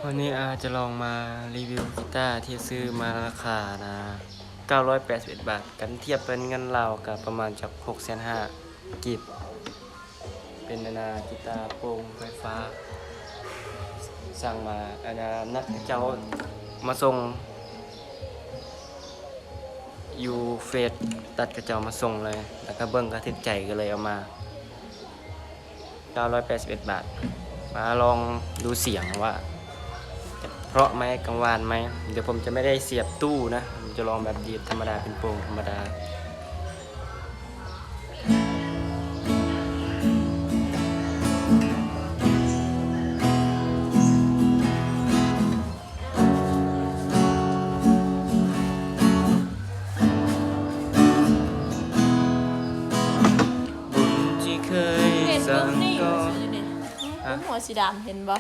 ວັນນີ້ອາຈະລອງມາຣີວິວກີຕາທີ່ຊື້ມາ ລາຄານະ ເກົ້າຮ້ອຍແປດສິບເອັດບາດ, ຄັນທຽບເປັນເງິນລາວກະປະມານຈັກຫົກແສນຫ້າກີບ. ເປັນອັນນາ ກີຕາໂປ່ງໄຟຟ້າ, ສັ່ງມາ ອັນນາ ນັດເຂົາເຈົ້າມາສົ່ງຢູ່ເຟສ, ນັດເຂົາເຈົ້າມາສົ່ງເລີຍ, ແລ້ວກະເບິ່ງກະຖືກໃຈ ກະເລີຍເອົາມາ. ເກົ້າຮ້ອຍແປດສິບເອັດບາດ. ມາລອງດູສຽງວ່າຈະເພາະໄໝ ກັງວານໄໝ. ດຽວຜົມຈະໄມ່ໄດ້ສຽບຕູ້ນະ, ຈະລອງແບບດີດທຳມະດາ ເປັນໂປ່ງທຳມະດາ. ບຸນທີ່ເຄີຍ ເຫັນ ສັ່ງ ເບິ່ງນີ້ ກໍ ຢູ່ນີ້ ຫະ? ຫົວສີດຳ ເຫັນບໍ່?